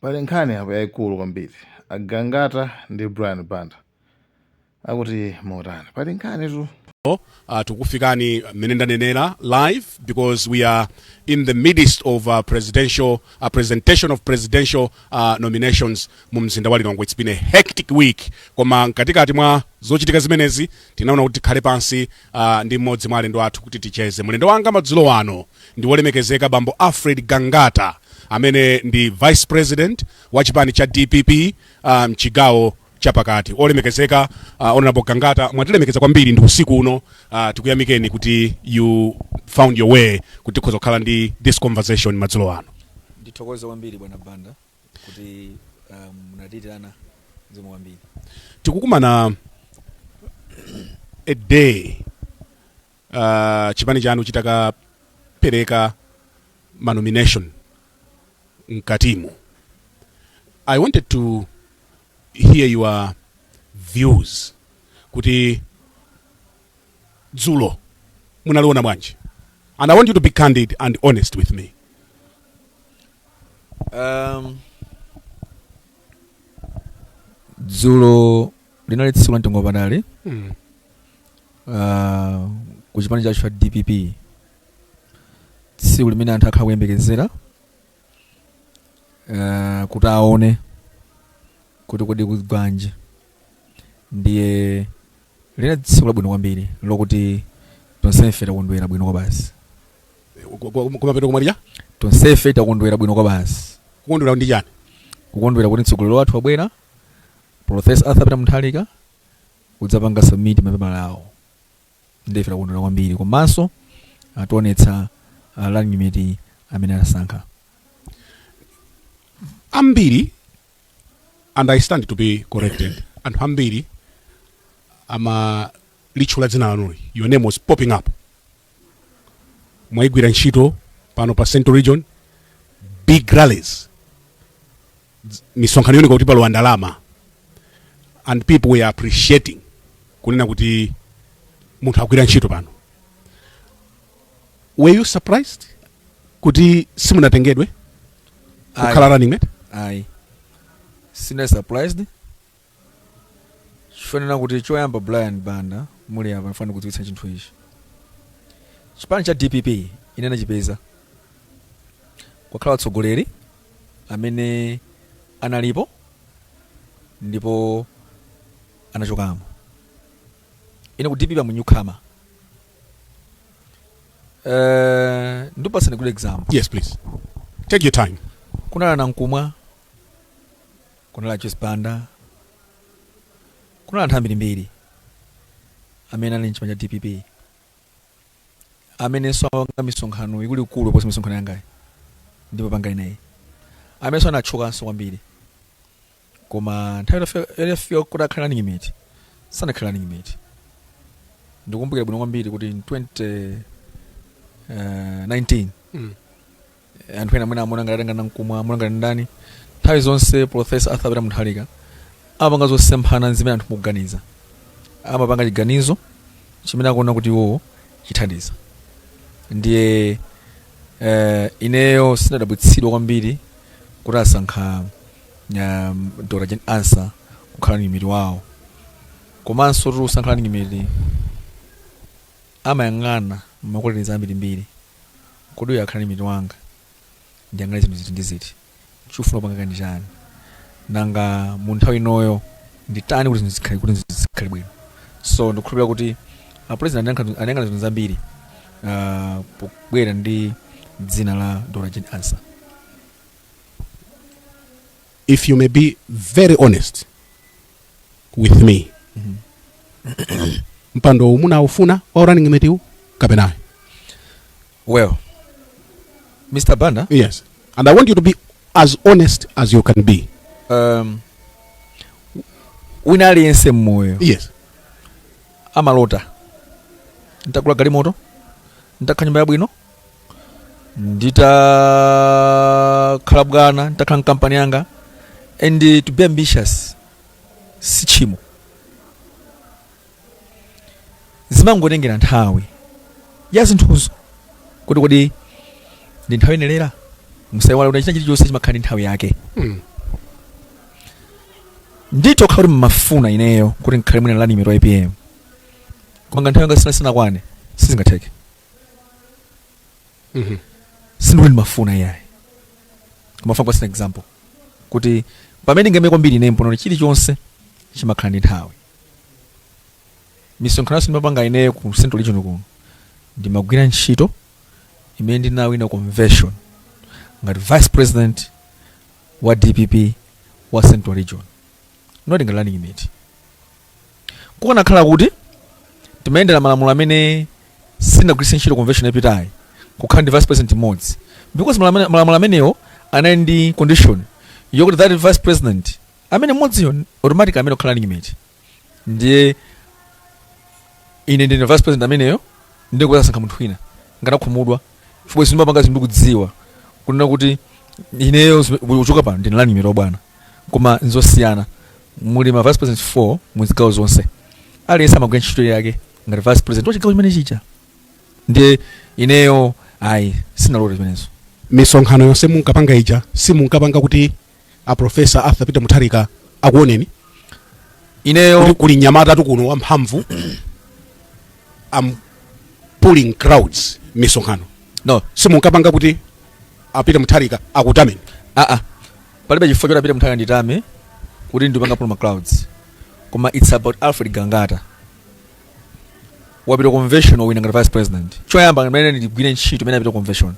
Pali nkhani apa yaikulu kwambiri. A Gangata ndi Brian Banda akuti motani? Pali nkhani tu. Tikufikani mmene ndanenera live because we are in the midst of presidential presentation of presidential nominations mu mzinda wa Lilongwe. It's been a hectic week, koma mkatikati mwa zochitika zimenezi tinaona kuti tikhale pansi ndi mmodzi mwa alendo athu kuti ticheze. Mlendo wanga madzulo ano ndi wolemekezeka bambo Alfred Gangata, amene ndi vice president wa chipani cha DPP mchigawo chapakati. Olemekezeka Honorable Gangata, mwatilemekeza kwambiri ndi usiku uno. Tikuyamikeni kuti you found your way kuti tikhoza kukhala ndi this conversation madzulo ano. Ndithokoze kwambiri, bwana Banda, kuti munatiitana. Zikomo kwambiri. Tikukumana a day chipani chanu chitakapereka ma nomination mkatimu. I wanted to hear your views kuti dzulo munaliona bwanji, and I want you to be candid and honest with me. Dzulo linali tsiku la mtengo wapatali ku chipani chathu cha DPP, tsiku limene anthu akhala kuyembekezera kuti aone kuti kodi kugwanji. Ndiye linali tsiku labwino kwambiri lokuti tonsefe takondwera bwino kwa basi. Kumapeto kumaliya. Tonsefe takondwera bwino kwa basi. Kukondwera ndi chani? Kukondwera kuti mtsogoleri wathu wabwera, Professor Arthur Peter Mutharika, kudzapanga submit mapepala awo. Ndife takondwera kwambiri, komanso ationetsa running mate amene asankha. Ambiri, and I stand to be corrected, anthu ambiri amalitchula dzina lanuli. Your name was popping up. Mwayigwira ntchito pano pa Central Region, big rallies, misonkhano yooneka kuti palowa ndalama, and people were appreciating kunena kuti munthu agwira ntchito pano. Were you surprised kuti simunatengedwe kukhala running mate? Ayi, sine surprised. Chifanena kuti choyamba, Brian Banda, muli apa, ndifuna kudziwitsa chinthu ichi: chipani cha DPP ine nachipeza kwakhala atsogoleri amene analipo ndipo anachokamo. Ine ku DPP am newcomer. Ndikupatsani good example. Yes, please, take your time. Kunali Nankumwa, kunali Joyce Banda, kunali anthu ambirimbiri amene ali mchipani cha DPP amenenso amapanga misonkhano ikuluikulu kuposa misonkhano yangayi ndipo panga ineyi, amenenso anatchukanso kwambiri, koma nthawi yafika kuti akhale running mate, sanakhale running mate. Ndikumbukira bwino kwambiri kuti in 2019 anthu ena amene amuna ngati atenga Nankumwa, amuna ngati ndani. Nthawi zonse Professor Arthur Peter Mutharika amapanga zosemphana zimene anthu mukuganiza. Amapanga chiganizo chimene akuona kuti iwowo chithandiza. Ndiye ineyo sinadabwitsidwa kwambiri kuti asankha Dr Jane Ansah kukhala running mate wawo. Komanso tuli kusankha running mate, amayang'ana ma qualities ambirimbiri. Kodi uyu akhala running mate wanga, ndiyang'ane zinthu ziti ndi ziti? Chifuna kupanga ndi chani? Nanga mu nthawi inoyo nditani kuti zinthu zikhale bwino? So ndikukhulupirira kuti a president anayang'ana zinthu zambiri pobwera ndi dzina la Dr Jane Ansah. If you may be very honest with me, mpando uwu munaufuna wa running mate uwu kapena ayi? Well, Mr Banda. Yes, and I want you to be as honest as you can be. Wina aliyense mmoyo amalota, nditagula galimoto, nditakhala nyumba yabwino, nditakhala bwana, nditakhala mkampani yanga. And to be ambitious si tchimo, zimangotengera nthawi ya zinthuzo kuti kodi ndi nthawi yenerera. Musayiwale kuti china chilichonse chimakhala ndi nthawi yake. Ndithu khala kuti mmafuna ineyo kuti nkhale mwina running mate wa APM, koma ngati nthawi yanga sinakwane, sizingatheke. Sindikuti ndimafuna iyayi, koma funa kupatsani example kuti pamene ndingaime kwambiri ine mpono, chilichonse chimakhala ndi nthawi. Misonkhano yonse ndimapanga ineyo ku Central Region kuno, ndimagwira ntchito imene ndinawina convention ngati vice president wa DPP wa Central Region, not ngati running mate. Kukanakhala kuti timayendera malamulo amene sinagwiritse ntchito convention yapitayi, kukhala ndi vice president imodzi, because malamulo amenewo anali ndi condition yokuti that vice president amene mmodziyo automatic amene kukhala running mate. Ndiye ine ndine vice president ameneyo, ndiye kusankha munthu wina nganakhumudwa, chifukwa zimapanga zinthu ndikudziwa kunena kuti ineyo kuchoka pano ndine running mate wa bwana. Koma nzosiyana, muli ma vice president 4 mu zigawo zonse, aliyense amagwira ntchito yake ngati vice president wa chigawo chimene chija. Ndiye ineyo ayi, sinalote zimenezo. Misonkhano yonse munkapanga ija, simunkapanga kuti a Professor Arthur Peter Mutharika akuoneni? Ineyo Kuti kuli nyamata tukuno wamphamvu, am pulling crowds misonkhano? No. Simunkapanga kuti a Peter Mutharika akutameni? Aa, palibe chifukwa choti a Peter Mutharika nditame kuti ndipanga pull ma crowds, koma it's about Alfred Gangata wapita convention, wawina ngati vice president. Choyamba imene ndigwire ntchito imene apita convention,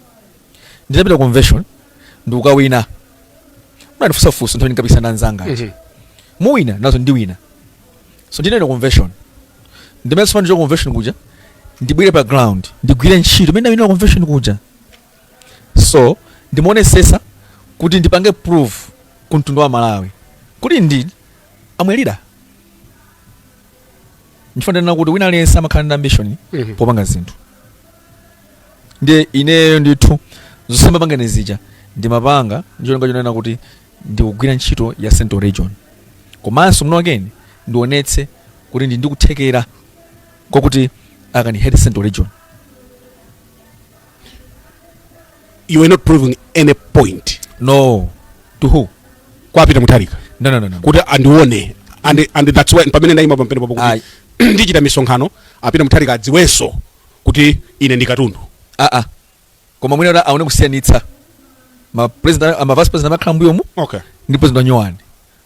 nditapita convention ndikukawina, munandifunsafunsa nthawi ndinkapikisana ndi anzanga aja. Muwina nazo, ndiwina. So ndinapita convention, ndimene tsopano ndicho convention kuja, ndibwere pa ground, ndigwire ntchito imene ndawinira convention kuja. So ndimaonesesa kuti ndipange prove ku mtundu wa Malawi kuti indeed I'm a leader. Ndifuna ndinena kuti wina aliyense amakhala ndi ambition popanga zinthu. Ndiye ineyo ndithu zonse ndimapanga zija ndimapanga ndicholinga chonena kuti ndikugwira ntchito ya Central Region, komanso muno again ndionetse kuti ndi ndikuthekera kwakuti I can head Central Region. You were not proving any point? No. To who? Kwa Peter Mutharika. No, no, no, no. Kuti andione, and that's why pamene ndayima pamene papo Ayi. kuti ndichita misonkhano, a Peter Mutharika adziwenso kuti ine ndi katundu. Ah ah, koma mwina kuti aone kusiyanitsa ma president, ma vice president amakhala mbuyomu ndi president wa nyowani.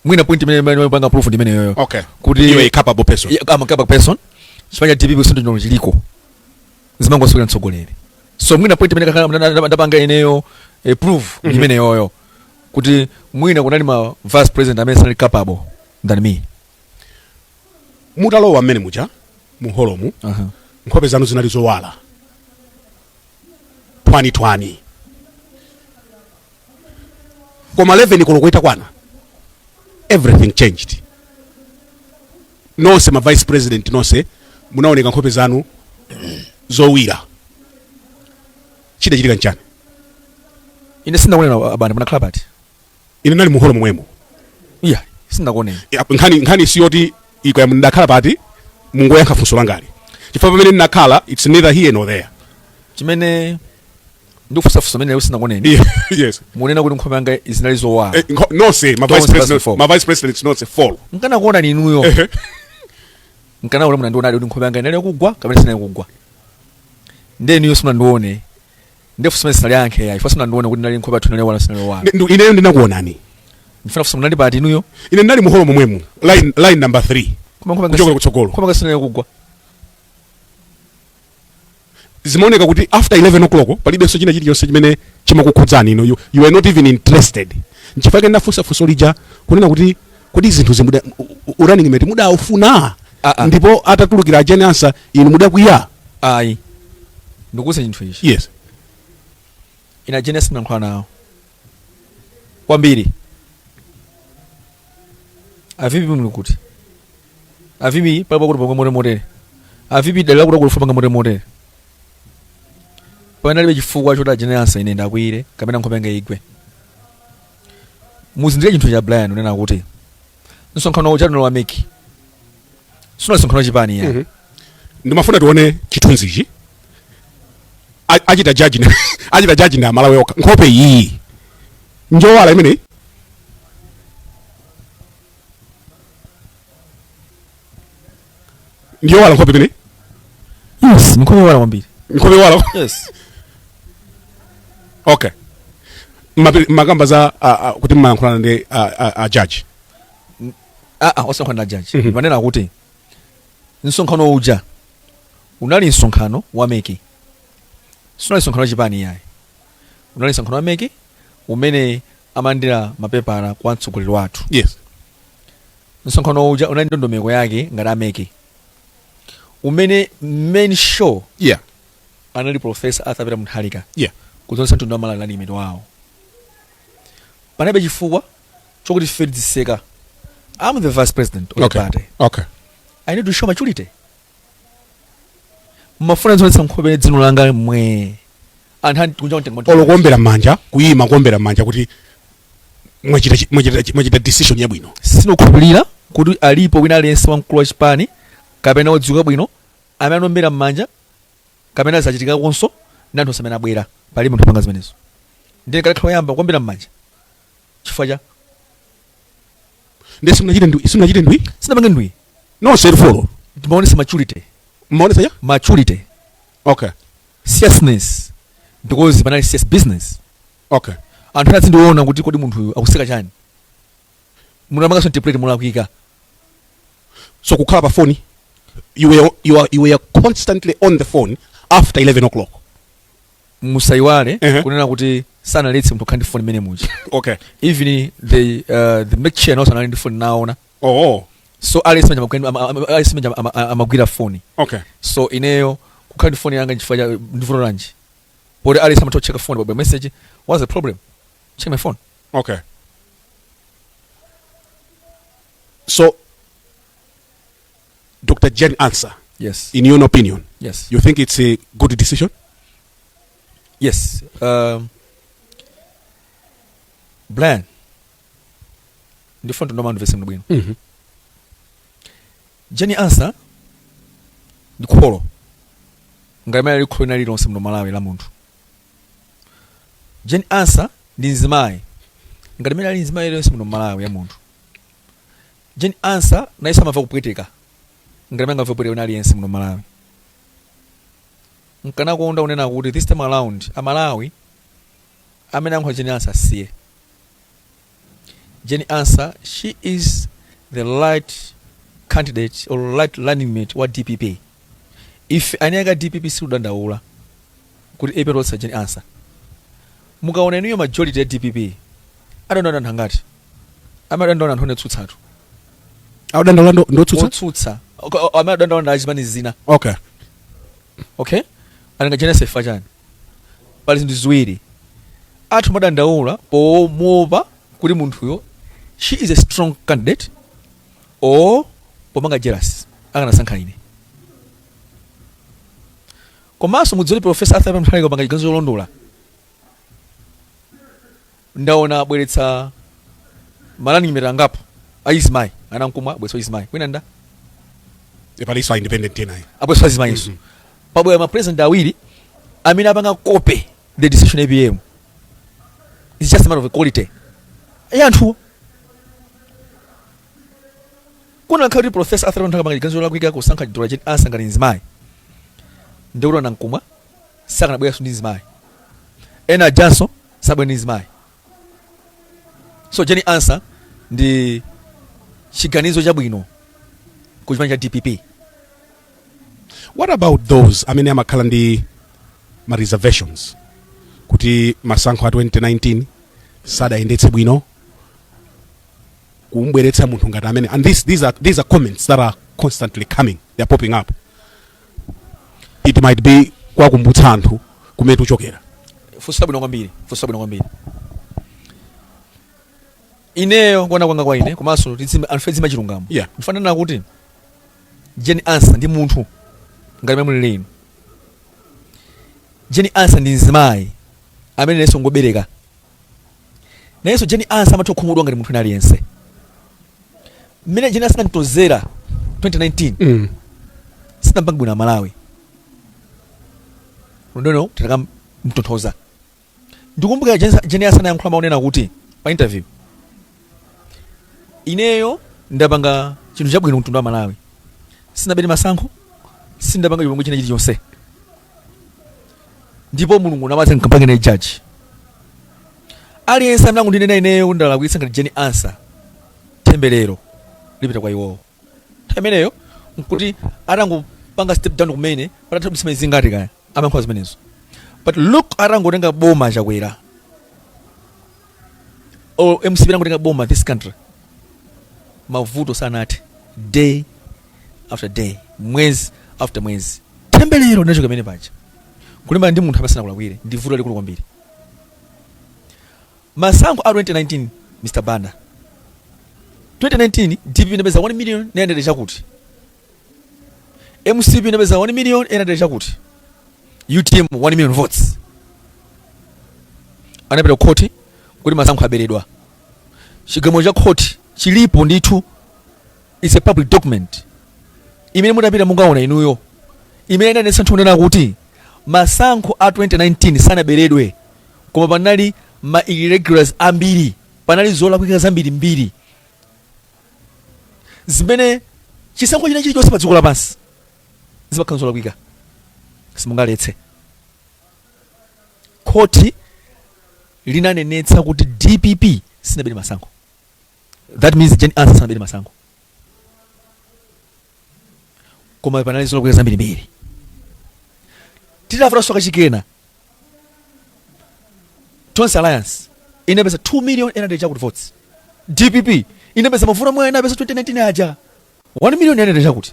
Mwina point imene imene panga proof ndi imene yoyo. Kuti You are a capable person. Yeah, I'm a capable person. Chipani cha DPP sinto chino chiliko zimangosowera mtsogoleri. So mwina point imene kakhala ndapanga ineyo proof ndi imene yoyo, kuti mwina kunali ma vice president amene sanali capable than me. Mutalowa mmene muja mu holomu, nkhope zanu zinali zowala twani twani, koma 11 koloko itakwana everything changed. Nonse ma vice president nonse munaoneka nkhope zanu zowira. Chidachitika nchani? Ine sindinakuoneni abanda, munakhala pati? Ine nali muholo momwemo. Iya, sindinakuoneni. Ya, nkhani siyoti ikaya ndakhala pati, mungoyankha funso langali, chifukwa pamene ndinakhala it's neither here nor there. Chimene ndikufunsafunsa mene lero, sindinakuoneni. Munena kuti nkhope yanga zinali zowala? Nonse ma vice Tonse president four. Ma vice presidents nonse four. Nkanakuona ni inuyo, nkanaona munandionadi kuti nkhope yanga inali yakugwa kapena sinali kugwa. Ndiye inuyo simunandione, ndiye funso sinaliyankhe yayi, chifukwa simunandione kuti ndinali nkhope yathu inali yowala, sinali yowala. Ineyo ndinakuonani. Ndifuna funsa, munali pati inuyo? Ine ndinali muholo momwemo, line number 3. Koma nkhope yanga Kuchokera kutsogolo. Nkhope yanga sinali yakugwa. Zimaoneka kuti after 11 o'clock palibenso china chilichonse chimene chimakukhudzani ino. You are not even interested. Nchifukwa chake ndafunsa funso lija kunena kuti kodi zinthu zimuda running mate mudaufuna? Ah, ah. Ndipo atatulukira a Jane Ansah, inu mudakwiya? Ayi, ndikuuze chinthu ichi. Ine a Jane sinayankhula nawo kwambiri. A VP muli kuti? A VP palipo kuti pamwe motere motere. A VP dalila kuti akulifa panga motere motere. Panalibe chifukwa choti a Jane Ansah ine ndakwire kapena nkhope yanga igwe. Muzindikire chinthu cha Brian, unena kuti msonkhano uja unali wa MEC, sunali msonkhano wachipani ya. Ndimafuna tione chithunzichi. Achita judge ndi Amalawi okha. Nkhope iyi njowala imeneyi. Ndiyowala nkhope imene? Yes, nkhope yowala kwambiri. Nkhope yowala. Yes. Okay, makamba za kuti mmayankhulana ndi a judge. Ah, osankhana na judge. Manena kuti msonkhano uja unali msonkhano wa MEC, sunali msonkhano wa chipani yayi. Unali msonkhano wa MEC umene amalandira mapepala kwa mtsogoleri wathu. Msonkhano uja unali ndondomeko yake ngati a MEC, umene main show anali Professor Arthur Peter Mutharika kudzonetsa mtundu wa Malawi running mate wawo. Panalibe chifukwa chokuti ife tiziseka. I'm the vice president of the party. I need to show maturity. Mafuna zionetsa nkhope, dzino langa mwe anthu andi kunja kutenga. Olo kuombera m'manja, kuyima kuombera m'manja kuti mwachita decision yabwino. Sinokhulupirira kuti alipo wina aliyense wamkulu wa chipani kapena wodziwika bwino amene anombera m'manja kapena zachitikakonso ndi anthu amene abwera. Palibe munthu apanga zimenezo. Ndiye kalekhala woyamba kuombera m'manja chifukwa cha Ndi simunachite ndwi? Simunachite ndwi? Sinapange ndwi. Nonse four. Timaonesa maturity. Mmaonesa ya Maturity. Seriousness, because panali serious business. Anthu ena azindiona kuti kodi munthu uyu akuseka chani? Munthu amakanso interpret molakwika. So kukhala pa phone, you were constantly on the phone after 11 o'clock? Musayiwale kunena kuti sanaletse munthu kukhala ndi phone imene muja. Even the MEC chair nawonso anali ndi phone, naona. So aliyense amagwira phone. So ineyo kukhala ndi phone yanga nchifukwa cha ndivuto lanji, poti aliyense amatha kucheka phone pa message? What's the problem? Check my phone. Okay, so Dr Jane Ansah, Yes. in your opinion, Yes. you think it's a good decision? Yes. Brian, ndifuna tundoma ndivese mno bwino. Jane Ansah ndi kholo ngati mene ali kholo lina lililonse muno Malawi la munthu. Jane Ansah ndi mzimayi ngati mene ali mzimayi lililonse muno Malawi ya munthu. Jane Ansah naye samamva kupweteka ngati mene angamve kupweteka wina aliyense muno Malawi. Nkanakonda kunena kuti this time around Amalawi amene ankhola Jane Ansah asiye. Jane Ansah, she is the right candidate or right running mate wa DPP. Ife eni ake DPP sikudandaula kuti epetotsa Jane Ansah. Mukaona inuyo, majority ya DPP adandaula anthu angati? Amadandaula anthu onetsutsatu. Audandaula ndotsutsa? Otsutsa. Amene adandaula ndi achipani zina. Okay, atenga Jane Ansah ifa chani? Pali zinthu ziwiri. Athu madandaula pomuopa kuti munthuyo, she is a strong candidate, or pomanga jealous akanasankha ine. Komanso mudziwe Professor Arthur Peter Mutharika panga chiganizo cholondola. Ndaona abweretsa ma running mate angapo azimayi. Anankumwa abweretsa azimayi, wina nda Paliso independent enayi. Abweretsa azimayinso. Pabwera ma president awiri amene apanga copy the decision. APM, it's just a matter of quality ya anthuwo. Kuna nkhala kuti Professor Arthur Mutharika apanga chiganizo cholakwika kusankha Dr Jane Ansah ngati mzimayi, ndikuti anankumwa sakanabweranso ndi mzimayi, ena Johnson sabwera ndi mzimayi. So Jane Ansah ndi chiganizo chabwino ku chipani cha DPP. What about those amene amakhala ndi ma reservations kuti masankho a 2019 sadayendetse bwino kumbweretsa munthu ngati amene? And these are comments that are constantly coming, they are popping up. It might be kwakumbutsa anthu kumene tuchokera. Funso labwino kwambiri, funso labwino kwambiri. Ineyo kuona kwanga kwa ine, komanso anthu tidzima chilungamo, ndifanana kuti Jane Ansah ndi munthu ngati mene muli lino. Jane Ansah ndi mzimayi amene nayenso ngobereka. Nayenso Jane Ansah amatha kukhumudwa ngati munthu ena aliyense. Mmene Jane Ansah anatozera 2019, sinampange bwino Amalawi. Ndono titakamtonthoza. Ndikumbukira Jane Ansah anayankhula maonena kuti pa interview, "Ineyo ndapanga chinthu chabwino mtundu wa Malawi." Sinabere masankho, sindapanga chipongwe china chilichonse, ndipo Mulungu namatha nkapange naye judge. Aliyense amene akundinena ineyo kuti ndalakwitsa ngati Jane Ansah, temberero lipita kwa iwowo. Nthawi imeneyo nkuti atangopanga step down kumene, patatha miyezi zingati kaya amayankhula zimenezo. But look, atangotenga boma Chakwera or MCP atangotenga boma, this country mavuto sanathe, day after day, mwezi after mwezi. Temberero linachoka pamene paja. Kulimbana ndi munthu amene sanakulakwire ndi vuto lalikulu kwambiri. Masankho a 2019, Mr Banda, 2019 DPP inapeza 1 million 900 chakuti, MCP inapeza 1 million 800 chakuti, UTM 1 million votes. Anapita ku khoti kuti masankho aberedwa. Chigamulo cha khoti chilipo ndithu, it's a public document imene mutapita mungaona inuyo, imene inanetsa nthu kunena kuti masankho a 2019 sanaberedwe, koma panali ma irregularities ambiri, panali zolakwika zambiri mbiri zimene chisankho china chilichonse pa dziko lapansi zimakhala zolakwika, simungaletse. Khoti linanenetsa kuti DPP sinabere masankho. That means Jane Ansah sanabere masankho, koma panali zolakwika zambirimbiri. Titavotanso kachikena, Tonse Alliance inapeza 2 million 800 chakuti votes, DPP inapeza mavoti omwe inapeza 2019 aja, 1 million 800 chakuti.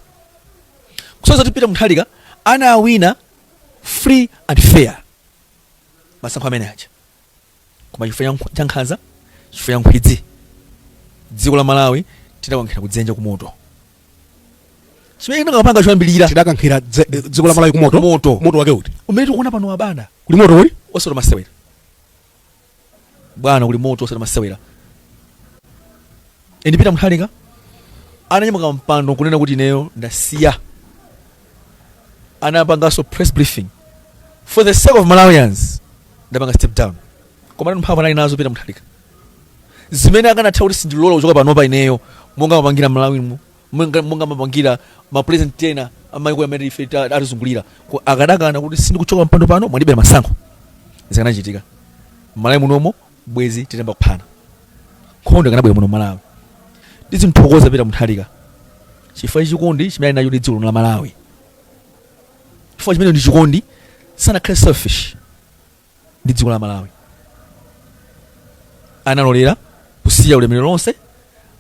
Kusonyeza kuti Peter Mutharika anawina free and fair masankho amene aja, koma chifukwa cha nkhanza, chifukwa cha nkhwidzi, dziko la Malawi tidakankhira kudzenje kumoto. Chimene tinakapanga choyambirira, Tidakankhira dziko la Malawi kumoto. Moto. Moto wake uti? Umene tikuona pano, abana. Kuli moto uli? Osati masewera, bwana, kuli moto osati masewera. And Peter Mutharika ananyamuka mpando kunena kuti ineyo ndasiya. Anapanganso press briefing, "For the sake of Malawians, ndapanga step down." Koma mphamvu anali nazo Peter Mutharika zimene akanatha kuti sindilola kuchoka panopa ineyo, monga mapangira Malawi, monga mapangira ma president ena amaiko amene ife atizungulira. Akadakana kuti sindikuchoka mpando pano, mwandibera masankho, zikanachitika Malawi munomo bwezi titemba kuphana, nkhondo ikanabwera muno Malawi. Tizimthokoza Peter Mutharika chifukwa chikondi chimene ali nacho ndi dziko lino la Malawi, chifukwa chimene ndi chikondi, sanakhale selfish ndi dziko la Malawi. Analolera kusiya ulemerero lonse,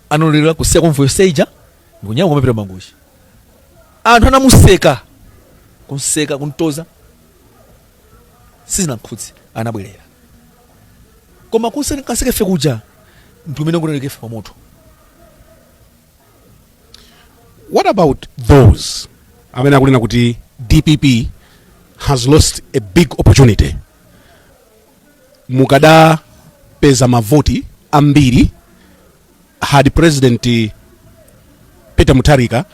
analolera kusiya convoy seija ndikunyamuka kumapita Mangochi. Anthu anamuseka, kunseka, kuntoza, sizinamkhudze, anabwerera. Koma kunseka ife kuja ndi kumene kunaleka ife pamoto. What about those amene akunena kuti DPP has lost a big opportunity? Mukadapeza mavoti ambiri had President Peter Mutharika,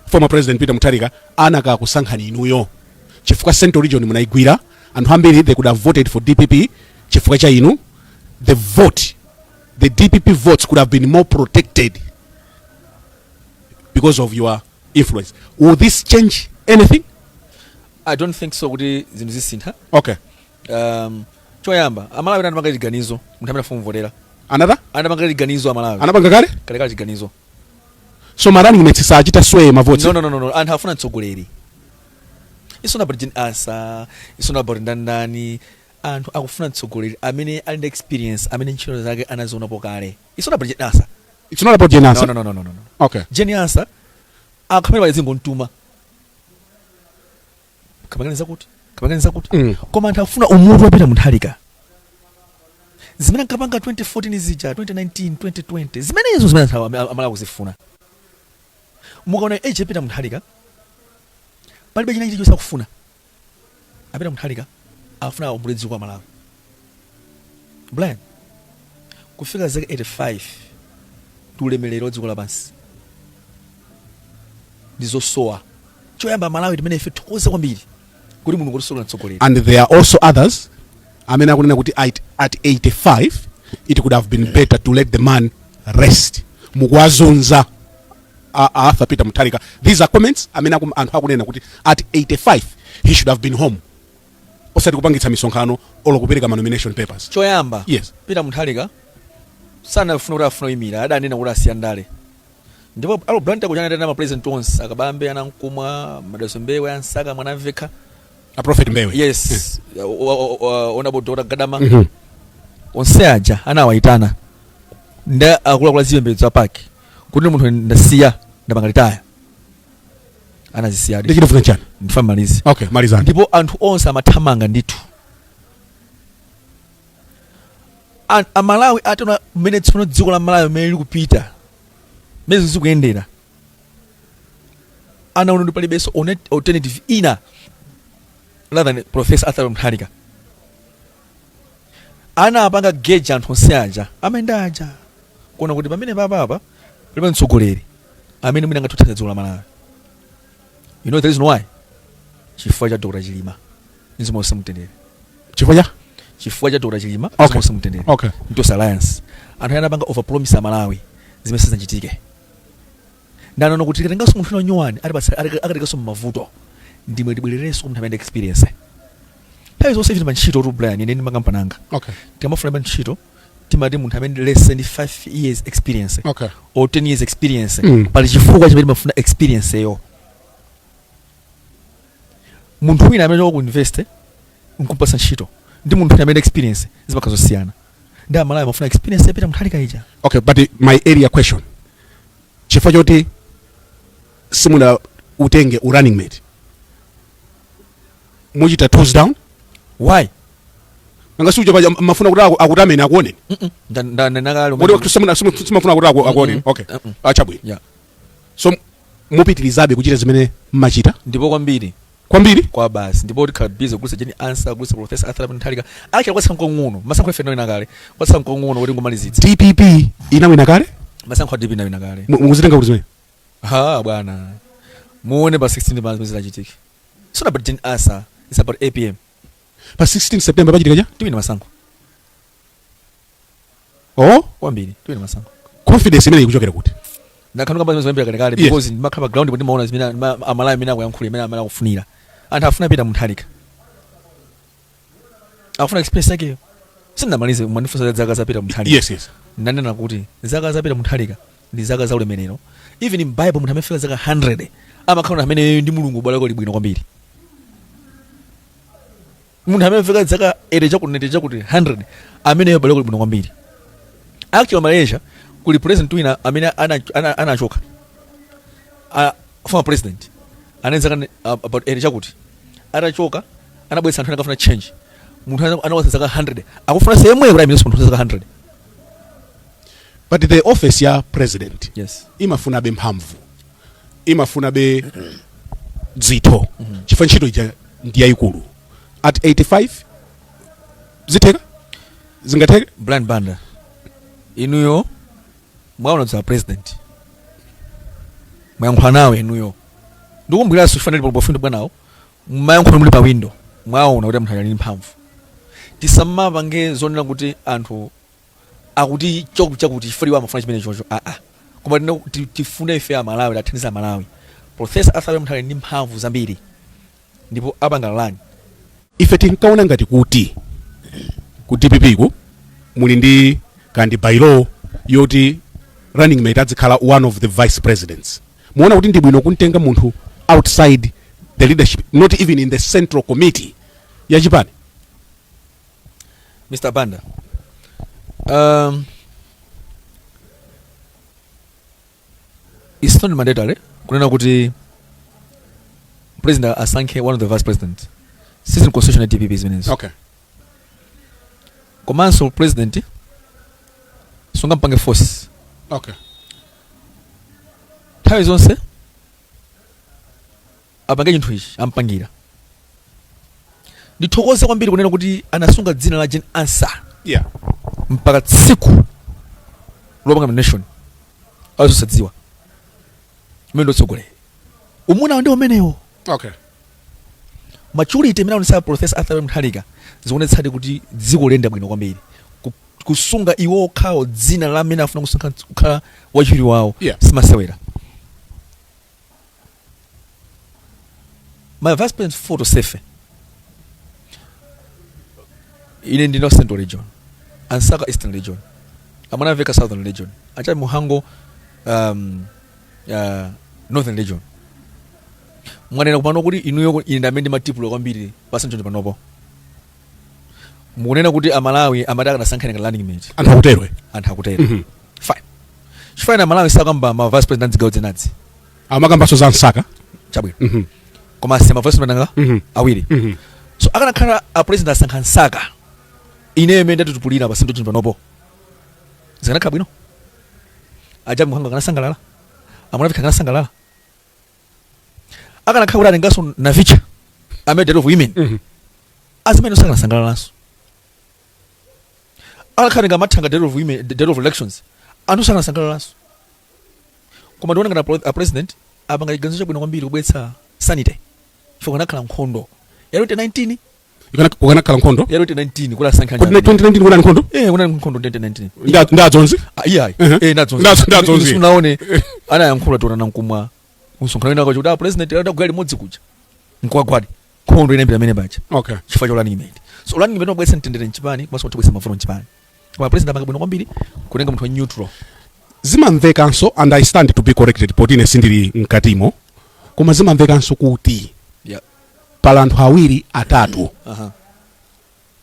former President Peter Mutharika, anakakusankhani inuyo, chifukwa Central Region munayigwira. Anthu ambiri, they could have voted for DPP chifukwa cha inu. The vote, the DPP votes could have been more protected because of your influence. Will this change anything? I don't think so kuti zinthu zisintha. Choyamba, Amalawi anapanga chiganizo munthu amene afuna kumvotera. Another? Anapanga chiganizo Amalawi. Anapanga kale. Kalekale chiganizo. So ma running mates sachita sway mavotes? No, anthu afuna mtsogoleri. It's not about Jane Ansah, it's not about ndandani. Anthu akufuna mtsogoleri amene ali ndi experience, amene ntchito zake anazionapo kale. It's not about Jane Ansah. It's not about Jane Ansah? No. Jane Ansah akhamene pali zingomtuma, kapangani zakuti, kapangani zakuti. Koma anthu akufuna umutu wa Peter Mutharika, zimene ankapanga 2014 zija, 2019, 2020, zimenezo zimene anthu amala kuzifuna. Mukaona age Peter Mutharika, palibe china chilichonse akufuna. A Peter Mutharika akufuna awombole dziko la Malawi. Brian, kufika zaka 85 ndi ulemerero wa dziko lapansi, ndi zosowa. Choyamba, Malawi timene ife thokoze kwambiri kuti Mulungu atisogola mtsogoleri. And there are also others amene akunena kuti at 85 it could have been better to let the man rest. Mukuwazunza Arthur Peter Mutharika. These are comments amene anthu akunena kuti at 85 he should have been home, osati kupangitsa misonkhano olo kupereka ma nomination papers. Choyamba, Yes. Peter Mutharika sanafuna kuti afuna kuyimira, adanena kuti asiya ndale. Ndipo alo Blantyre kuchana tena ma president onse, akabambe, anamkumwa, Madalitso Mbewe, Ansaka, Mwanamvekha, A Prophet Mbewe. Yes, Honorable Dr Gadama, onse aja anawayitana ndi akuluakulu azipembedzo apaki kuti munthu ndasiya, ndapanga retire, anazisiyadi. Ndichitofuna chani? Ndifa malizi. Okay, malizani. Ndipo anthu onse amathamanga ndithu. Amalawi ataona mmene tsono dziko la Malawi mmene likupita, mmene zikuyendera, anaona kuti palibenso alternative ina rather than Professor Arthur Mutharika. Anapanga geji anthu onse aja amayenda aja kuona kuti pamene papapa palibe mtsogoleri amene mwina angathe kuthandiza dziko la Malawi. You know the reason why? Chifukwa cha Dr Chilima, mzimu uuse mtendere. Chifukwa cha? Chifukwa cha Dr Chilima, mzimu uuse mtendere. Tonse Alliance, anthu anapanga overpromise Amalawi zimene sizinachitike. Ndanaona kuti tikatenganso munthu wina nyuwani akatenganso mmavuto, ndimwe tibwererenso munthu amene experience nthawi zonse. Ife pa ntchito tu, Brian, ine ndi makampani anga, tikamafuna pa ntchito timati munthu amene less than 5 years experience or 10 years experience. Pali chifukwa chimene timafuna experience yo. Munthu wina amene ku university nkumpasa ntchito ndi munthu wina amene experience, zimakhala zosiyana. Ndi Amalawi amafuna experience yapita Mutharika ija. Okay, but my area question, chifukwa choti simuna utenge u running mate, muchita toes down? Why? Nanga suja paja mafuna kuti akutameni, akuoneni? Ndanakale. Moti simafuna kuti akuoneni? Okay. Achabwino. So mupitirizabe kuchita zimene mmachita? Ndipo kwambiri. Kwambiri? Kwa basi. Ndipo tikhala busy kugulitsa Jane Ansah, kugulitsa Professor Arthur Mutharika. Akira kwatsa nkong'ono masankho ife tinawina kale, kwatsa nkong'ono kuti ngomalizitsa. DPP inawina kale? Masankho a DPP inawina kale. Mukuzitenga kuti zimene? Ha, bwana, muone pa 16 pa zimene zachitike. It's not about Jane Ansah, it's about APM. Pa 16 September pachitika cha? Tiwina masankho. Oh. Kwambiri, tiwina masankho. Confidence imene ikuchokera kuti? Ndakhanuka zimene zimayambira kalekale. Because ndimakhala pa ground ndipo ndimaona zimene Amalawi amene akuyankhula, imene Amalawi akufunira. Anthu afuna Peter Mutharika, akufuna experience yakeyo. Sindinamalize, mwandifunsa za zaka za Peter Mutharika. Yes. Ndanena kuti zaka za Peter Mutharika ndi zaka za ulemerero. Even in Bible, munthu amene afika zaka 100 amakhala amene ndi Mulungu ubale uli bwino kwambiri. Munthu amene afika zaka 80 chakuti, 90 chakuti, 100, ameneyo ubale uli bwino kwambiri. Actually, Malaysia kuli president wina amene anachoka, former president, anali zaka about 80 chakuti. Atachoka anabweretsa anthu ena akafuna change. Munthu anawasa zaka 100, akufuna same kuti amenenso munthu zaka 100. But the office ya president imafunabe mphamvu, imafunabe dzitho, chifukwa ntchito ija ndi yayikulu. At 85 zitheka? Zingatheke? Brian Banda, inuyo mwaona za president, mwayankhula nawe inuyo. Ndikumbwiranso chifanira pofundo bwanawo, mmayankhula muli pa window, mwaona kuti munthu ali ndi mphamvu. Tisamapange zonena kuti anthu akuti chakuti chakuti chifukwa iwo amafuna chimene chocho, aa. Koma tifune ife Amalawi, tathandiza Amalawi. Professor Arthur Mutharika ndi mphamvu zambiri ndipo apanga lani. Ife tinkaona ngati kuti ku DPP ku muli ndi kandi bylaw yoti running mate adzikhala one of the vice presidents. Muona kuti ndi bwino kuntenga munthu outside the leadership, not even in the central committee ya chipani? Mr Banda, it's not mandatory kunena kuti president asankhe one of the vice president. Sizin constitution ya DPP zimenezo. Komanso president sungampange force. Nthawi zonse apange chinthu ichi ampangira. Ndithokoze kwambiri kunena kuti anasunga dzina la Jane Ansah mpaka tsiku lopanga nomination, azosadziwa umene ndotsogoleri umuna ndi umenewo. Maturity imene aonetsa Professor Arthur Mutharika zikuonetsadi kuti dziko liyenda bwino kwambiri. Kusunga iwo okhawo dzina la amene afuna kusankha kukhala wachiwiri wawo, simasewera. My vice president photo safe. Ine ndino Central Region, a Msaka Eastern Region, a Mwanamvekha Southern Region, a Jappie Mhango Northern Region. Mwanena kupano kuti inuyo ine ndamene ndimatipula kwambiri pa Central panopo. Mukunena kuti Amalawi amati akanasankhana ngati running mate. Anthu akutero. Anthu akutero. Fine. Chifukwa Amalawi sakamba ma vice president zigawo zinazi. Amakambanso za Msaka. Chabwino. Koma asema vice president anga awiri. So akanakhala a president asankha Msaka, ine imene ndatitupulira pa Central panopo, zikanakhala bwino. A Jappie Mhango akanasangalala, a Mwanamvekha akanasangalala. Akanakhala kuti atenganso Navicha amene director of women, azimene sakanasangalalaso. Akanakhala nga Mathanga director of women, director of elections, anthu sakanasangalalaso. Koma ndiona ngati a president apanga chiganizo chabwino kwambiri kubweretsa sanity, chifukwa kunakhala nkhondo ya 2019. Kukanakhala nkhondo Ya 2019 kuti asankha Kuti 2019 kunali nkhondo? Eh, kunali nkhondo 2019. Ndadzonzi. Ah, iyayi. Eh, ndadzonzi. Ndadzonzi. Sunaone anayankhula tona nankumwa msonkhano wina kuti ah, president adagwira limodzi kuja nkuwagwadi, nkhondo inayambira amene paja chifukwa cha running mate. So running mate umabweretsa mtendere mchipani komanso kubweretsa mavuto mchipani, koma president apanga bwino kwambiri kutenga munthu wa neutral. Zimamvekanso, and I stand to be corrected poti ine sindili mkatimo, koma zimamvekanso kuti pala anthu awiri atatu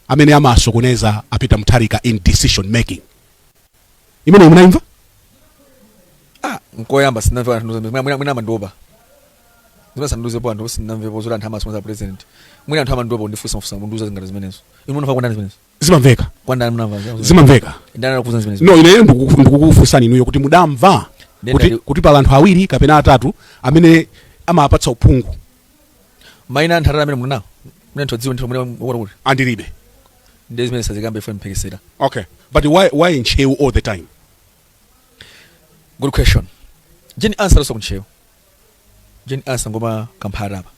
amene amasokoneza a Peter Mutharika in decision making. Imene munaimva? Ah, nkoyamba sinamve anthu mwina amandopa zimene sandiuzepo anthu, sinamvepo zoti anthu amasokoneza president. Mwina anthu amandopa kundifunsa mafunso, kundiuza zingati zimenezo. Inu munamva kwandani zimenezo? Zimamveka. Kwandani munamva? Zimamveka. Ndani anakuuza zimenezo? No, ineyo ndikukufunsani inuyo kuti mudamva kuti pala anthu awiri kapena atatu amene amapatsa uphungu. Maina anthu atatu amene munawo, mune anthu adziwe ndithu mune ukuti kuti Andilibe. Ndi zimene sazikambe ife mphekesera. Okay, but why Ntcheu all the time? Good question. Jane Ansah also kuNtcheu. Jane Ansah ngoma Kamphata apa.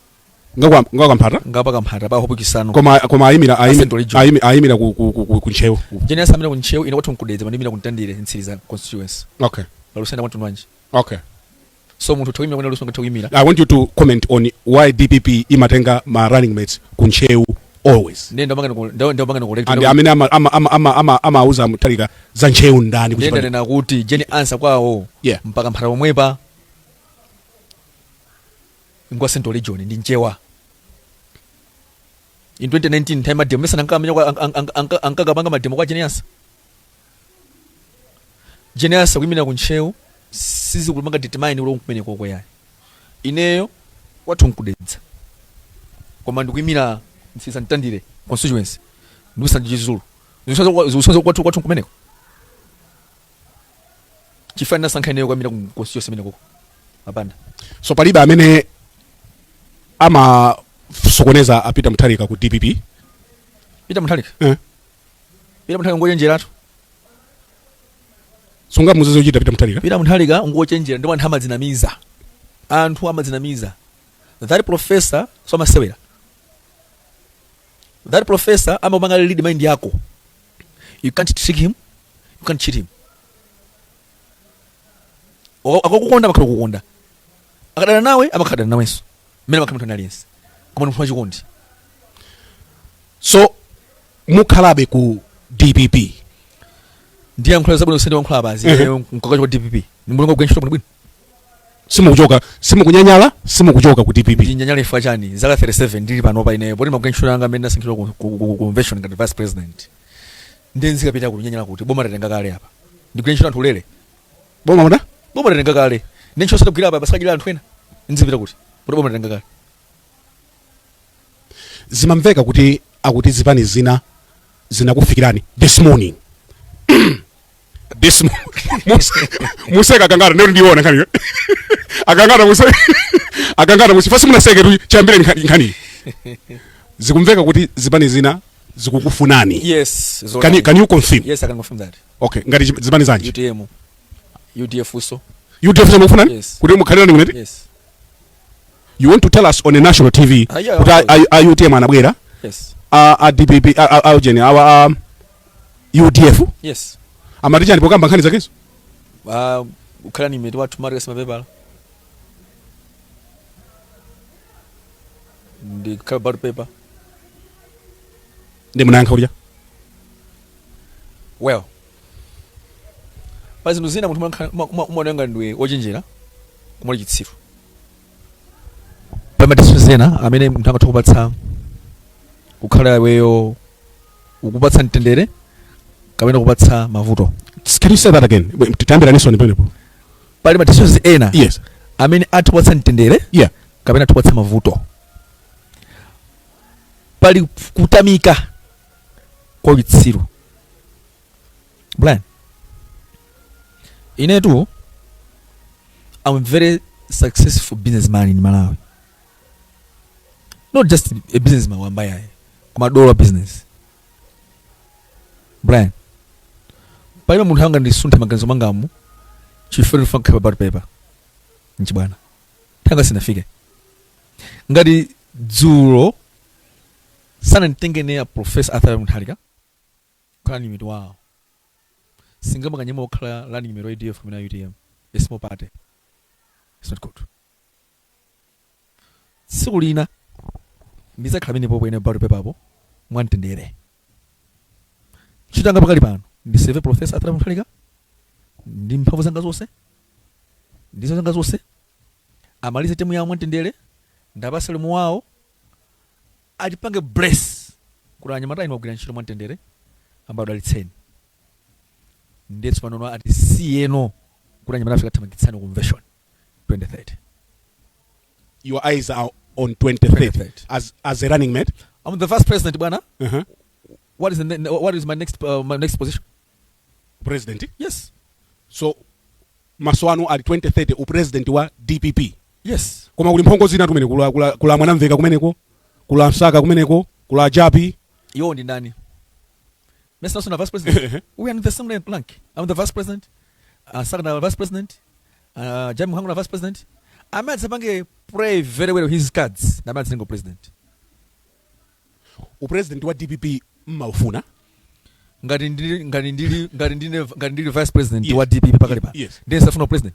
Ngwa Kamphata? Ngapa Kamphata pa Hope Chisanu. Koma ayimira Central Region. Ayimira ku Ntcheu. Jane Ansah amene kuNtcheu, ine kwathu nkuDedza, mandimira kuNtandire Mtsiriza constituency. Palusenda kwathu nwanji. So munthu utha kuimira kwene luso ngatha kuimira. I want you to comment on why DPP imatenga ma running mates ku Ntcheu always. Ndiye ndamanga ni correct. And amene amauza Mutharika za Ntcheu ndani Ndiye kuchipani? ndanena kuti Jane Ansah kwawo mpaka Mphata pomwepa ngwa Central Region, ndi Nchewa. In 2019 nthawi mademo mesana ankakapanga mademo kwa Jane Ansah. Jane Ansah kuyimira ku Ntcheu sizikumanga determine kuti kumene koko yayi. Ineyo kwathu nkuDedza, koma ndikuyimira Mtsiriza Mtandire constituency, ndikusanja Chizulu, zikusanja kwathu kumeneko chifukwa ndinasankha ineyo kuyimira ku constituency imene koko mapanda. So palibe amene amasokoneza a Peter Mutharika ku DPP? Peter Mutharika? Eh. Peter Mutharika ngochenjeratu. Sungamuuze zochita Peter Mutharika? Peter Mutharika ngochenjera, ndipo anthu amadzinamiza, anthu amadzinamiza. That professor so amasewera. That professor amapanga lead mind yako. You can't trick him, you can't cheat him. Akakukonda amakhala kukonda, akadana nawe amakhala nawenso, mmene amakhala munthu aliyense, koma munthu wachikondi. So mukhalabe ku DPP? Ndiyankhula zabwino, sende wankhula apazi. Mkakacho kwa DPP ndimulonga kugwira ntchito bwinobwino. Simukuchoka, simukunyanyala, simukuchoka ku DPP? Ndinyanyala ifa chani? Zaka 37 ndili panopa ineyo poti magwira ntchito yanga amene ndasankhidwa ku convention ngati vice president, ndiye nzikapita kunyanyala kuti boma tatenga kale apa, ndigwire ntchito anthu ulere? Boma muda? Boma tatenga kale, ndi ntchito satagwira apa pasakachira anthu ena, nzipita kuti poti boma tatenga kale? Zimamveka kuti akuti zipani zina zinakufikirani this morning. Museka akangata ndio ndiona nkhani akangata muse akangata muse fasi munaseke tu chambire nkhani. Zikumveka kuti zipani zina zikukufunani. Yes. Can you confirm? Yes, I can confirm that. Okay, ngati zipani zanji? UTM, UDF so. UDF zikukufunani? Yes. Kuti mukhalirani kuneti? Yes. You want to tell us on a national TV Ah, yeah, kuti of course. a UTM anabwera? Yes. A DPP, a ujeni awa a UDF? Yes. Amati chani pokamba nkhani zakezo? Ukhala ni mate wathu mari kasima pepala. Ndikhale ballot paper. Ndi munayankha kuti? Well, pa zinthu zina munthu umaoneka ndiwe wochenjera koma uli chitsiru. Pa ma decisions ena amene munthu angathe kupatsa kukhala iweyo, ukupatsa mtendere kapena kupatsa mavuto. Can you say that again? Tiyambiraninso pamenepo. Pali ma decisions ena amene atha kupatsa mtendere kapena atha kupatsa mavuto. Pali kutamika kwa uchitsiru. Brian, inetu I'm a very successful businessman in Malawi. Not just a businessman wamba yayi, koma dolo wa business. Brian, palibe munthu angandisunthe maganizo mwangamu chifukwa ndifuna kukhala pa ballot paper. Nchibwana, nthawi sinafike. Ngati dzulo sananditenge ine a Professor Arthur Mutharika kukhala running mate wawo, singamakanyema kukhala running mate wa UDF kapena UTM, a small party. It's not good. Tsiku lina ndizakhala pamenepo ine ballot paper apo mwamtendere. Ntchito yanga pakali pano ndiserve Professor Arthur Mutharika ndi mphamvu zanga zonse, ndi zanga zonse, amalize term yawo mwamtendere, ndapasa ulemu wawo, atipange bless kuti anyamata inu agwira ntchito mwamtendere, amba adalitseni. Ndiye tsopano atisiyeno kuti anyamata afika thamangitsani convention 2030. Your eyes are on 2030. 2030. As a running mate. I'm the vice president, bwana. What is my next position? President. Yes. So maso anu ali 2030, upresident wa DPP? Yes. Koma kuli mphongo zina tumene kula Mwanamveka kumeneko, kula Msaka kumeneko, kula Japi. Iwo ndi ndani? Mr. Nelson, vice president. We are in the same rank. I'm the vice president. Saka na vice president. Jappie Mhango na vice president. Amene adzapange play very well his cards. Na amene adzatenga president. Upresident wa DPP mmaufuna? Ngati ndili vice president wa DPP pakali pa. Ndiye safuna president.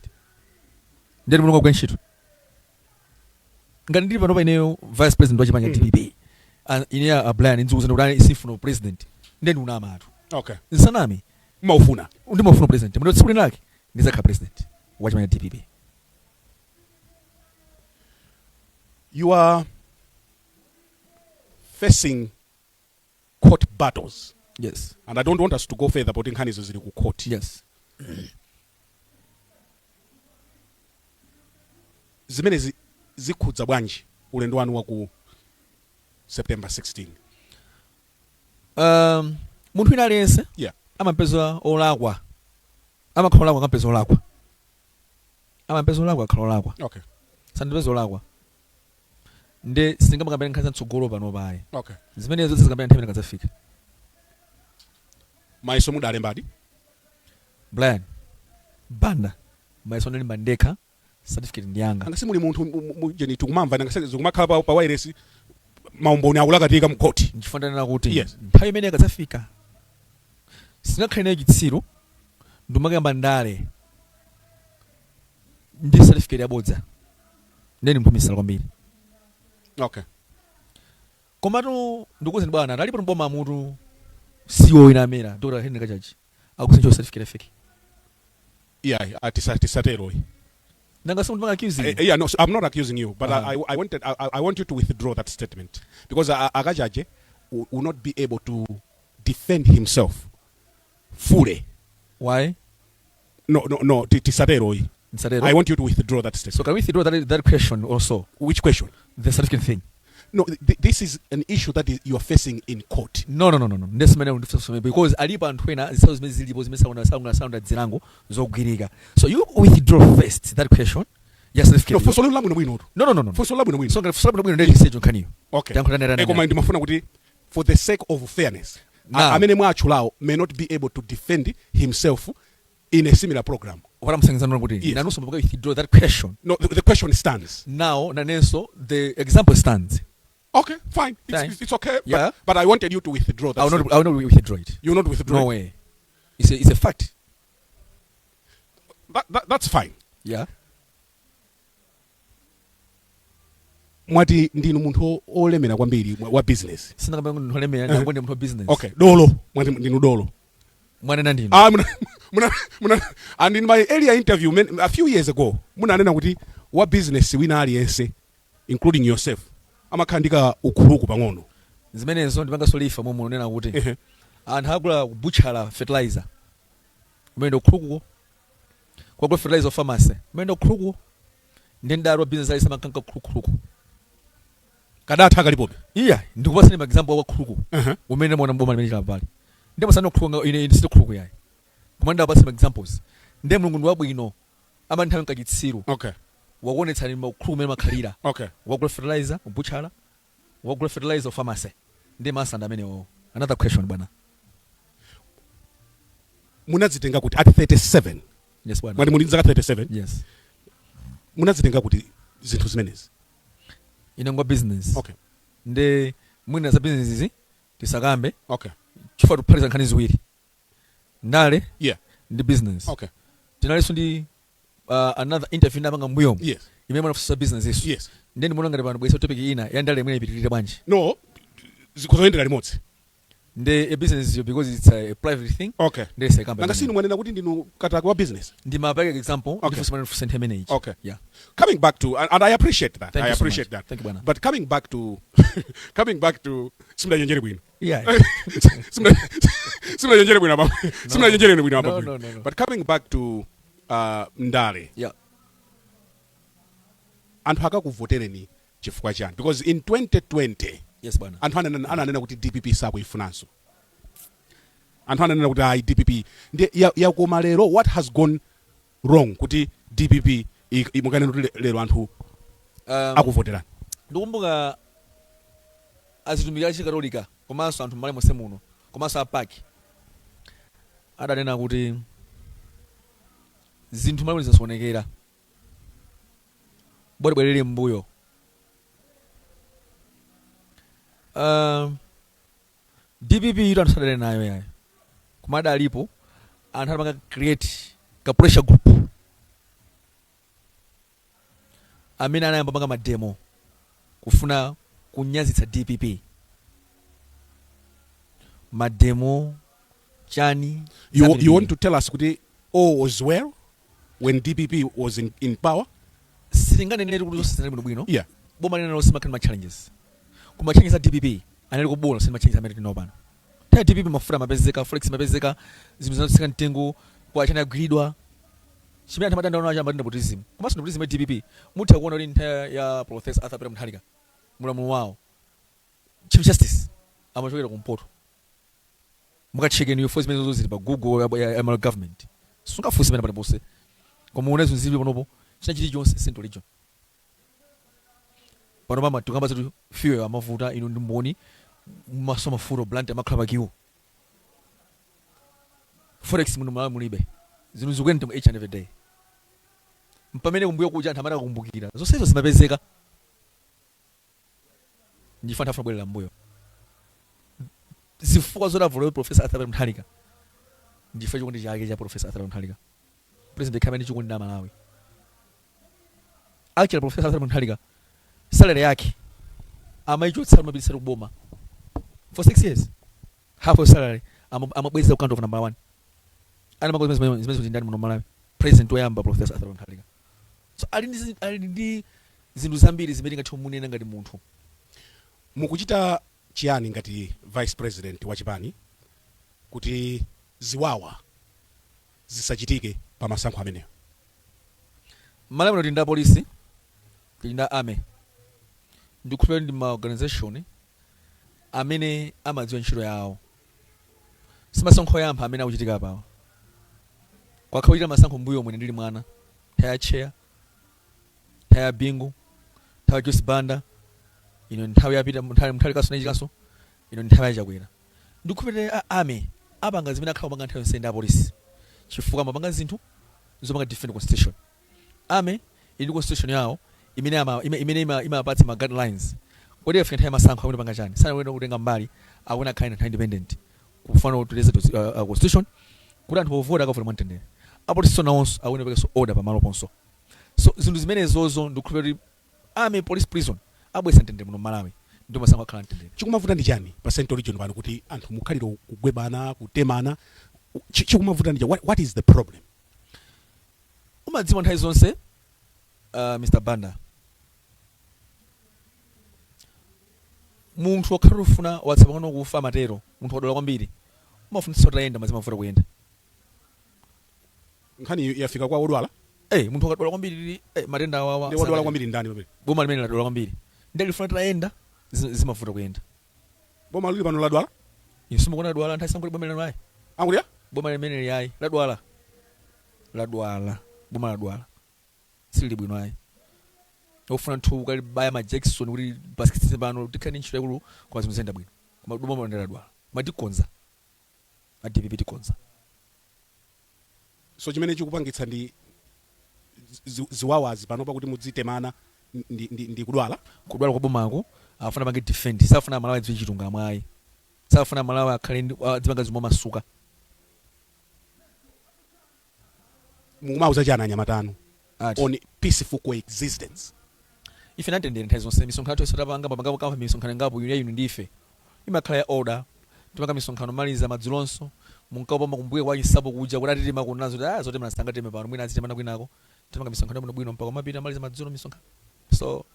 Ndiye mulungu kwa ntchito. Ngati ndili panopa ineyo vice president wa chipani cha DPP. Ine a Brian ndikuwuzani kuti sifuna president. Ndiye ndikunama atu. Nsanami. Mmaufuna. Ndimafuna president. Muno tsiku linake ndizakhala president wa chipani cha DPP. You are facing court battles. Yes. And I don't want us to go further, but nkhanizo zili ku court. Yes. Zimenezi zikhudza bwanji ulendo wanu wa ku September 16? Munthu wina aliyense amapeza olakwa, amakhala olakwa akampeza olakwa, amapeza olakwa akhala olakwa. Sandipeza olakwa nde sindingamakambirane nkhani za mtsogolo pano payi. Zimenezo zizikambirana nthawi imene kadzafika. Mayeso mudalembadi? Brian Banda, mayeso ndalemba ndekha, certificate ndi yanga. Anga simuli munthu jeni tikumamva, nanga zikumakhala pa wireless, maumboni akulakatika mkhoti. Nchifukwa ndanena kuti nthawi imene ikadzafika singakhale nayo chitsiru ndimakayamba ndale ndi certificate yabodza, ndeni mphumisala kwambiri. Komatu ndikuwuzeni bwana, alipo mboma mutu CEO ina amera Dr. Henry Kachachi akusencho certificate fake. Yeah, tisatero. Nanga simunthu manga accusing. Yeah, no, so I'm not accusing you, but I want you to withdraw that statement because Akachaje will not be able to defend himself fully. Why? No, tisatero. Tisatero. I want you to withdraw that statement. So can we withdraw that question also? Which question? The certificate thing. No, this is an issue that you are facing in court. No. Ndesimene ndifunsome because alipo anthu ena zisawu zimene zilipo zimene sauna sauna sauna zilango zogwirika. So you withdraw first that question. Yes, certificate. No, funso labwino bwino. No. Funso labwino bwino. So ngati funso labwino bwino ndiye decision nkhaniyo. Yankho lana. Koma ndimafuna kuti for the sake of fairness, Now. amene mwatchulawo may not be able to defend himself in a similar program. What I'm saying is kuti nanunso mupaka withdraw that question. No, the question stands. Now, nanenso the example stands. Okay, fine. It's, Fine. it's okay. But, but I wanted you to withdraw that. I will not withdraw it. You will not withdraw No it. way. It's a fact. That's fine. Mwati ndinu munthu olemera kwambiri wa business. Sindakamba munthu olemera, ndangoti munthu wa business. Okay, dolo. Mwati ndinu dolo. Mwanena ndinu. Ah, muna, and in my earlier interview man, a few years ago, munanena kuti wa business wina aliyense, including yourself, amakhala ndi ka ukhuluku pang'ono. Zimenezo ndipanganso refer momwe unena kuti anthu akula kubutchala fertilizer, umene ndi ukhulukuko, kwagula fertilizer pharmacy, umene ndi ukhulukuko, ndi ndalo wa business alisa makanka khulukhuluku. Kadatha kalipobe. Iya, ndikupasani ma example wa khuluku umene mwana mboma limene chilapali ndi masana khuluku. Ine siti khuluku yayi, koma ndapasa ma examples. Ndiye Mulungu ndi wabwino, ama nthawi nkachitsiru wakuonetsani makhuluku umene makhalira. Wagula fertilizer ubutchala, wagula fertilizer pharmacy, ndi masanda amenewo. Another question, bwana. Munadzitenga kuti at 37? Yes, bwana. Mwati muli zaka 37? Yes. Munadzitenga kuti zinthu zimenezi? Ine ngwa business. Ndi mwina za business izi tisakambe chifukwa tikuphatikiza nkhani ziwiri, ndale ndi business. Tinalinso ndi another interview ndapanga mbuyomu imene mwanafunsa business isu. Ndiye ndimuona ngati pano bwesa topic ina ya ndale imene ipitirire bwanji? No, zikuzoyendera limodzi. Ndi a business yo, because it's a private thing. Ndiye sakamba. Nanga sinu mwanena kuti ndinu kataka wa business? Ndimapeka example. Ndifunsa mwana funsa imene ichi. Yeah. Coming back to and I appreciate that. Thank I you so appreciate much. that. Thank you, bwana. But coming back to simudachenjere bwino. Simudachenjere bwino apa. Simudachenjere bwino apa. No, no. But coming back to ndale, anthu akakuvotereni chifukwa chani? Because in 2020 Yes, bwana. anthu ananena kuti DPP sakuifunanso. Anthu ananena kuti ayi, DPP ndi yakoma lero. What has gone wrong kuti DPP mukanena kuti lero anthu akuvoterani? Ndikumbuka azitumiki a Chikatolika komanso anthu m'malo monse muno komanso apaki adanena kuti zinthu malo zinasokonekera, bwerere mbuyo. DPP ito anthu sadale nayo yayo, koma adalipo anthu adapanga create ka pressure group amene anayamba panga mademo kufuna kunyazitsa DPP, mademo chani. You want to tell us kuti all was well when DPP was in power? Sitinganenere kuti zonse zinali bwinobwino. Boma lina lonse makhala ma challenges, koma challenges a DPP anali kubola sima challenges amene tinawo pano. Nthawi ya DPP mafuta amapezeka, forex amapezeka, zinthu zinatsika mtengo, kwa chani agwiridwa. Chimene anthu amadandaula nacho amati nepotism, komanso nepotism ya DPP mutha kuona kuti nthawi ya Professor Arthur Peter Mutharika, mulamulo wawo, Chief Justice amachokera kumpoto. Mukachekeni yofo zimene zozo zili pa Google ya Malawi government, sungafunse pene paliponse. Koma uone zinthu zili panopo, china chilichonse Central Region. Pano pama tikamba zatu fuel amavuta, inu ndi mboni, maso mafuta blunt amakhala pakiwo. Forex muno Malawi mulibe, zinthu zikuyenda each and every day. Mpamene kumbuyo kuja anthu amati akakumbukira zonsezo zimapezeka, ndifa anthu afuna kubwerera mbuyo. Zifukwa zoti avotera Professor Arthur Peter Mutharika ndifa chikondi chake cha Professor Arthur Peter Mutharika, president khamene chikondi na Malawi. Actually, Professor Arthur Mutharika salary yake amayichotsa, amapitisa kuboma for 6 years. Half of salary amabweza ku account of number one. Anamanga zimene kuti ndani muno Malawi? President woyamba, Professor Arthur Mutharika. So ali ndi zinthu zambiri zimene tingathe kumunena ngati munthu. Mukuchita chiyani ngati vice president wa chipani kuti ziwawa zisachitike pa masankho amenewo? Malawi muno tili ndi apolisi, tili ndi army. Ndikukhulupirira ndi ma organization amene amadziwa ntchito yawo. Simasankho oyamba amene akuchitika apawa. Kwakhala kuchitika masankho mbuyo mwene ndili mwana, nthawi ya Chair, nthawi ya Bingu, nthawi ya Joyce Banda, ino nthawi yapita nthawi Mutharikaso nachikanso, ino nthawi ya Chakwera. Ndikukhulupirira a army apanga zimene akhala kupanga nthawi yonse ndi apolisi, chifukwa amapanga zinthu zopanga defend constitution. Army ili ndi constitution yawo imene imapatsa ma guidelines. Kodi afika nthawi ya masankho akuti panga chani? Sanawena kutenga mbali, akuona akhale nthawi independent kufana kuteteza constitution kuti anthu povota akavota mwamtendere. Apolisi nawonso akuona pekenso order pamalo ponso. So zinthu zimenezozo ndikukhulupirira kuti army, police, prison Abwesa mtendere muno Malawi, ndi masankho akhala mtendere. Chikumavuta ndi chani pa Central Region pano kuti anthu mukhalire kugwebana, kutemana? Chikumavuta ndi chani? What is the problem? Umadziwa, nthawi zonse, Mr Banda, munthu wakhala ufuna watsala pang'ono kufa, amatero munthu wadwala kwambiri, umafunitsa utayenda, mazimavuta kuyenda. Nkhani yafika kwa odwala. Eh, munthu akadwala kwambiri, matenda awawa. Ndi odwala kwambiri ndani pamene? Boma limene ladwala kwambiri, ndi lifuna tayenda, zimavuta kuyenda. Boma lili pano ladwala? Insimukuona ladwala, nthawi sankuti boma limene ayi. Angulya. Boma limene liayi ladwala, ladwala, boma ladwala, silili bwino ayi. Ofuna nthu ukalibaya ma Jackson kuti basikitse pano, tikhale ndi ntchito yakulu, koma zinthu ziyenda bwino. Koma boma limene ladwala, koma tikonza, a DPP tikonza. So chimene chikupangitsa ndi ziwawazi panopa kuti mudzitemana ndi kudwala? Kudwala kwa bomako. Afuna pange defend, safuna Malawi adziwe chilungamo ayi, safuna Malawi akhale adzipanga zomwe masuka. Mukumauza chani anyamata anu Ati. on peaceful coexistence? Ife natendere nthawi zonse. Misonkhano yathu yonse tapanga, mapanga kamva misonkhano ingapo inu inu ndife, imakhala ya order. Timanga misonkhano maliza madzulonso, munkaopa makumbuke kwa chisapo kuja kuti atitema kunazo, kuti ah, zotemana sangateme pano, mwina azitemana kwinako. Timanga misonkhano bwinobwino mpaka mapita maliza madzulo misonkhano. So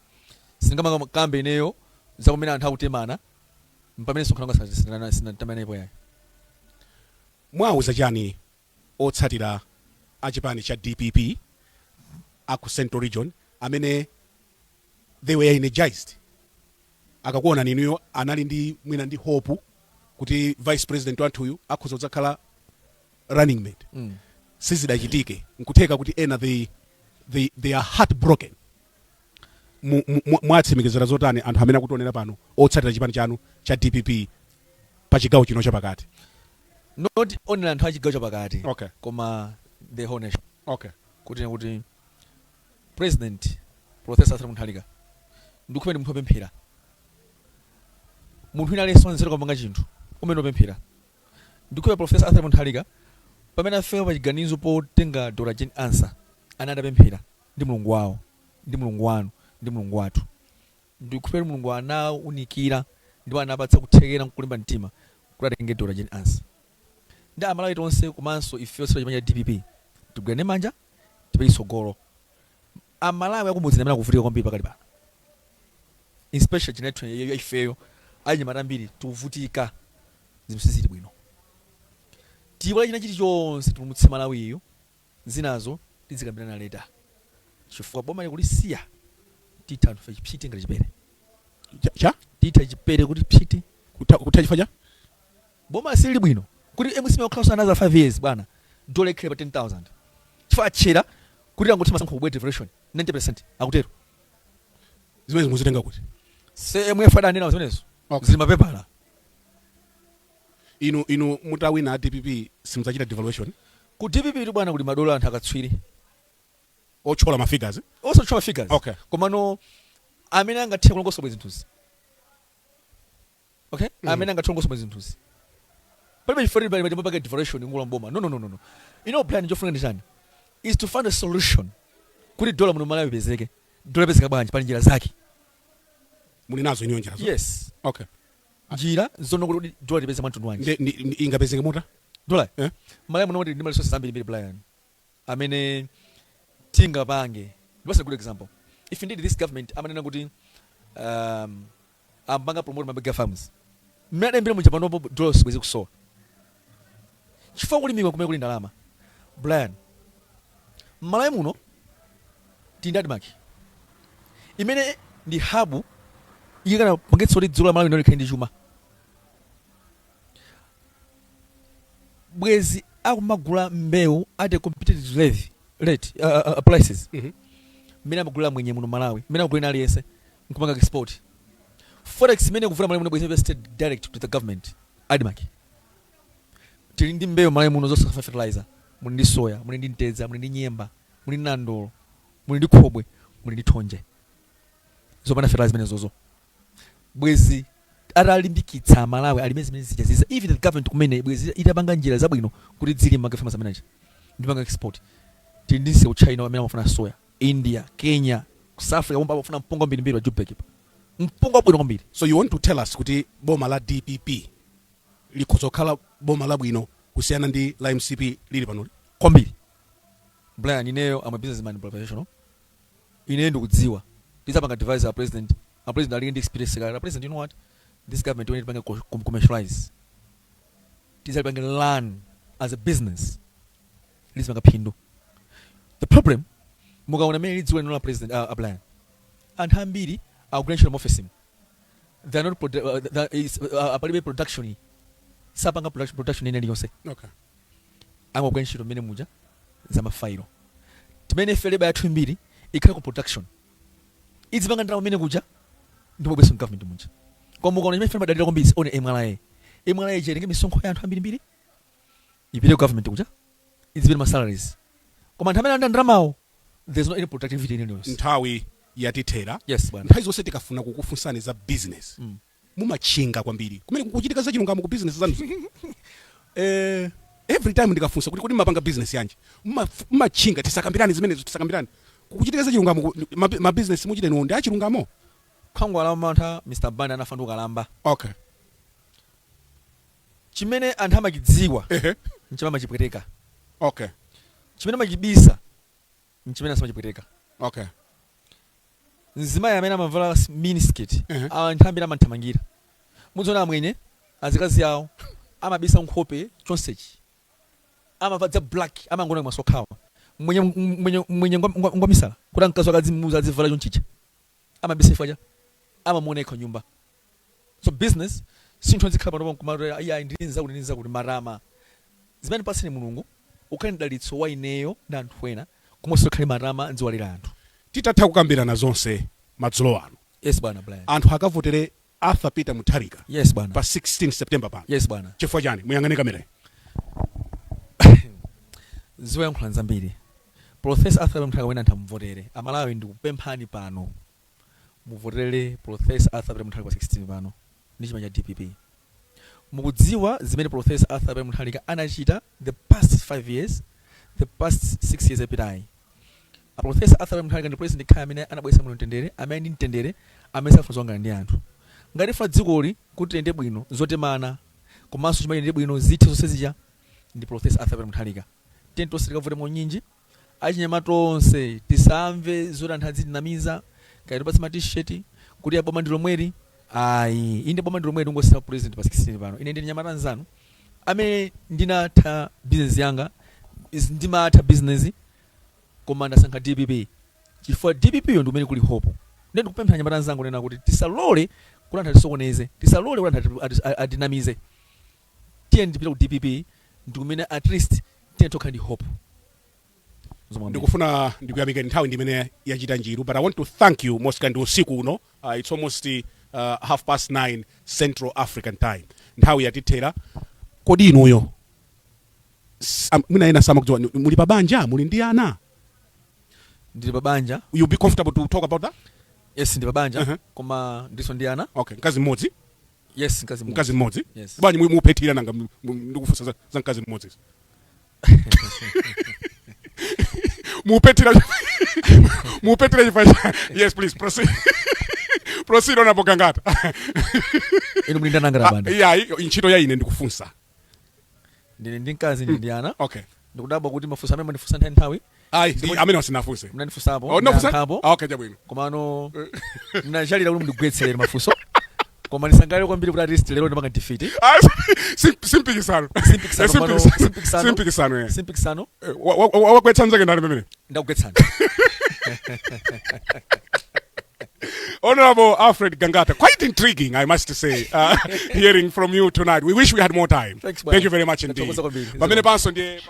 sindingamanga kambe ineyo zakumene anthu akutemana mpamene misonkhano nga sinatamanepo yayi. Mwauza chani otsatira a chipani cha DPP aku Central Region amene they were energized akakuona inuyo, anali ndi mwina ndi hope kuti vice president wathuyu akhoza kudzakhala running mate? Sizidachitike. Nkutheka kuti ena they are heartbroken. Mwatsimikizira zotani anthu amene akutionera pano, otsatira chipani chanu cha DPP pa chigawo chino chapakati? Not only anthu a chigawo chapakati, koma the whole nation, kuti President Professor Arthur Mutharika ndikhupe ndi munthu wopemphera. Munthu wina aliyense wanzeru kapanga chinthu umene wopemphera. Ndikhupe Professor Arthur Mutharika pamene afika pa chiganizo potenga Dr Jane Ansah, anati atapemphera ndi Mulungu wawo, ndi Mulungu wanu, ndi Mulungu wathu. Ndikhupe Mulungu anawunikira ndipo anapatsa kuthekera nkulimba mtima kuti atenge Dr Jane Ansah. Ndi Amalawi tonse komanso ife otsatira chipani cha DPP tigwirane manja, tipite tsogolo. Amalawi akumudzi amene akuvutika kwambiri pakali pano, especially generation ya ifeyo achinyamata ambiri tikuvutika, zinthu sizili bwino. Tiyiwale china chilichonse, tipulumutse Malawiyu, zinazo tizikambirana later, chifukwa boma likulisiya titha anthu fe chipsiti ngati chipere. Cha? Titha chipere kuti psiti. Kutha chifukwa cha? Boma silili bwino kuti MCP okhalanso another 5 years, bwana, dola ikhale pa 10,000, chifukwa atchera kuti angotha masankho kubwera devaluation 90%, akutero. Zimene muzitenga kuti? CMF adanena zimenezo. Zili mapepala. Inu mutawina a DPP simudzachita devaluation? Ku DPP tu, bwana, kuli madolo, anthu akatswiri. Otchola ma figures? Osatchola figures, komano amene angathe kulongosola zinthuzi, okay? Amene angathe kulongosola zinthuzi, palibe chifukwa palibe pake devaluation ngula mboma. No, no, no, no, no. Plan chofunika ndi chani is to find a solution kuti dola muno Malawi ipezeke. Dola ipezeka bwanji? Pali njira zake. Muli nazo inuyo njira zo? Yes. Njira zono kuti dola tipeze mwamtundu wanji? Ingapezeke muta? Dola Eh? Malawi muno ndi ma resources ambiri, Brian, amene tingapange. What's a good example? If indeed this government amanena kuti ampanga promote ma mega farms, mmene adayambira muja, panopo dola sibwezi kusowa, chifukwa kulimikwa kumene kuli ndalama. Brian, Mmalawi muno tili ndi ADMARC imene ndi hub ikanapangitsa kuti dziko la Malawi lino likhale ndi chuma. Bwezi akumagula mbewu at a competitive rate, prices, mmene amagulira mwenye muno Malawi, mmene akugulira aliyense, nkumanga export. Forex imene ikuvula Malawi muno bwezi invested direct to the government. ADMARC, tili ndi mbewu Malawi muno zosafa fertilizer. Muli ndi soya, muli ndi mtedza, muli ndi nyemba, muli ndi nandolo, muli ndi khobwe, muli ndi thonje, zopanda fertilizer zimenezozo. Bwezi atalimbikitsa Malawi alime zimene zija ziza. Even the government kumene bwezi itapanga njira zabwino kuti dzilima mega farms ameneja ndipanga export. Tili ndi msewu, China amene amafuna soya, India, Kenya, South Africa pomwe amafuna mpunga mbirimbiri wa Joburg pa. Mpunga wabwino kwambiri. So you want to tell us kuti boma la DPP likhoza kukhala boma labwino kusiyana ndi la MCP lili panoli? Kwambiri, Brian. Ineyo am a businessman professional. Ineyo ndikudziwa tizapanga advise a president. A president ali ndi experience kale. A president, you know what, this government we need to commercialize, tizalipange run as a business, lizipanga phindu. The problem, mukaona mmene lidziwa lino la president, Brian, anthu ambiri akugwira ntchito mu office, they are not palibe production, sapanga production ina iliyonse. Angogwira ntchito mmene muja za mafailo. Timene ife labour yathu imbiri ikhale ku production, izipanga ndalama mmene kuja ndipo bweso government muja. Koma mukaona chimene ife timadalira kwambiri one MRA. MRA ija itenge misonkho ya anthu ambirimbiri, ipite ku government kuja, izipite ma salaries, koma anthu amene anda ndalamawo, there's no any productivity in iliyonse. Nthawi yatithera. Yes, bwana. Nthawi zonse tikafuna kukufunsani za business, mumatchinga kwambiri. Kumene kukuchitika za chilungamo ku business zanu? Every time ndikafunsa kuti kodi mumapanga business yanji, mumatchinga, "Tisakambirani zimenezo, tisakambirani." Kukuchitika za chilungamo ma business muchite nuwo ndi achilungamo? Khwangwala wamantha, Mr Banda, anafa ndi ukalamba. Chimene anthu amachidziwa nchimene amachipweteka. Chimene amachibisa nchimene asamachipweteka. Mzimayi amene amavala miniskirt, anthu ambiri amanthamangira. Mudziona amwenye azikazi awo amabisa nkhope chonsechi, amavala za black, amangona maso okhawa. Mwenye mwenye mwenye ngwamisala kuti mkazi wake adzimuza adzivala chonchicha, amabisa chifukwa cha amamuoneka nyumba. So business sinthu azikhala panopo nkumatolera, iya, ndili nzakuti, ndili nzakuti, marama zimene paseni Mulungu ukhale mdalitso wa ineyo ndi anthu ena, komanso ukhale marama nziwalira anthu. Titatha kukambirana zonse madzulo ano, Yes, bwana Brian. anthu akavotere Arthur Peter Mutharika Yes, bwana. pa 16 September pano? Yes, bwana. Chifukwa chani? Muyang'ane kamera. Ziwayankhula zambiri. Professor Arthur Mutharika wena anthu amuvotere. Amalawi, ndikupemphani pano, muvotere Professor Arthur Peter Mutharika pa 16 pano ndi chipani cha DPP. Mukudziwa zimene Professor Arthur Peter Mutharika anachita the past 5 years, the past 6 years apitayi. Professor Arthur Peter Mutharika ndi president khaya amene anabweretsa muno mtendere, amene ndi mtendere, amene safuna zokangana ndi anthu. Ngati fa dzikoli kuti liyende bwino, zotemana komanso chimene liyende bwino, zithe zonse zija ndi Professor Arthur Peter Mutharika. Tiyeni tonse tikavote monyinji. Achinyamata tonse tisamve zoti anthu azitinamiza kaya tipatse ma T-shirt kuti ya boma ndi lomweli. Ayi, inde, boma ndi lomweli, tingosintha president pa 16 pano. Ine ndine nyamata nzanu amene ndinatha business yanga, ndimatha business, koma ndasankha DPP chifukwa DPP yo ndi kumene kuli hope. Ndiye ndikupempha anyamata anzangu nena kuti tisalole kuti anthu atisokoneze, tisalole kuti anthu atinamize. Tiye ndipite ku DPP, ndi kumene at least tiye tokha ndi hope. Zomwe. Ndikufuna ndikuyamikeni. Nthawi ndimene yachita njiru, but I want to thank you most. Ndi usiku uno, it's almost 9:30 Central African Time. Nthawi yatithera. Kodi inuyo, mwina ena samakudziwa, muli pa banja? Muli ndi ana? Ndili pa banja. You be comfortable to talk about that? Yes, ndi pa banja. Koma ndiso ndi ana. Okay, mkazi mmodzi? Yes, mkazi mmodzi. Mkazi mmodzi? Yes. Bwanji muphethira nanga ndikufunsa za mkazi mmodzi? Muphethira chifukwa yes, please proceed, proceed, Honorable Gangata. Inu muli ndi ana angati, Banda? Iyayi, ntchito ya ine ndikufunsa. Ndili ndi mkazi, ndili ndi ana. Ndikudabwa kuti mafunso amene mandifunsa nthawi nthawi. Ayi, amene wasinafunse. Mnandifunsapo. Oh, nafunsa? Ndayankhapo. Okay, chabwino. Komano mnachalira kuti mundigwetse lero mafunso, koma ndisangalale kwambiri kuti at least lero ndipanga defeat. Ah, simpikisano. Simpikisano, Eh, pano, simpikisano. simpikisano. Simpikisano, eh. Simpikisano. Eh, wagwetsa mzake ndani pamene? Ndakugwetsani. Honorable Alfred Gangata, quite intriguing, I must say, hearing from you tonight. We wish we had more time. Thanks, Thank you very much indeed. Ndathokoza kwambiri. Pamene panso ndiye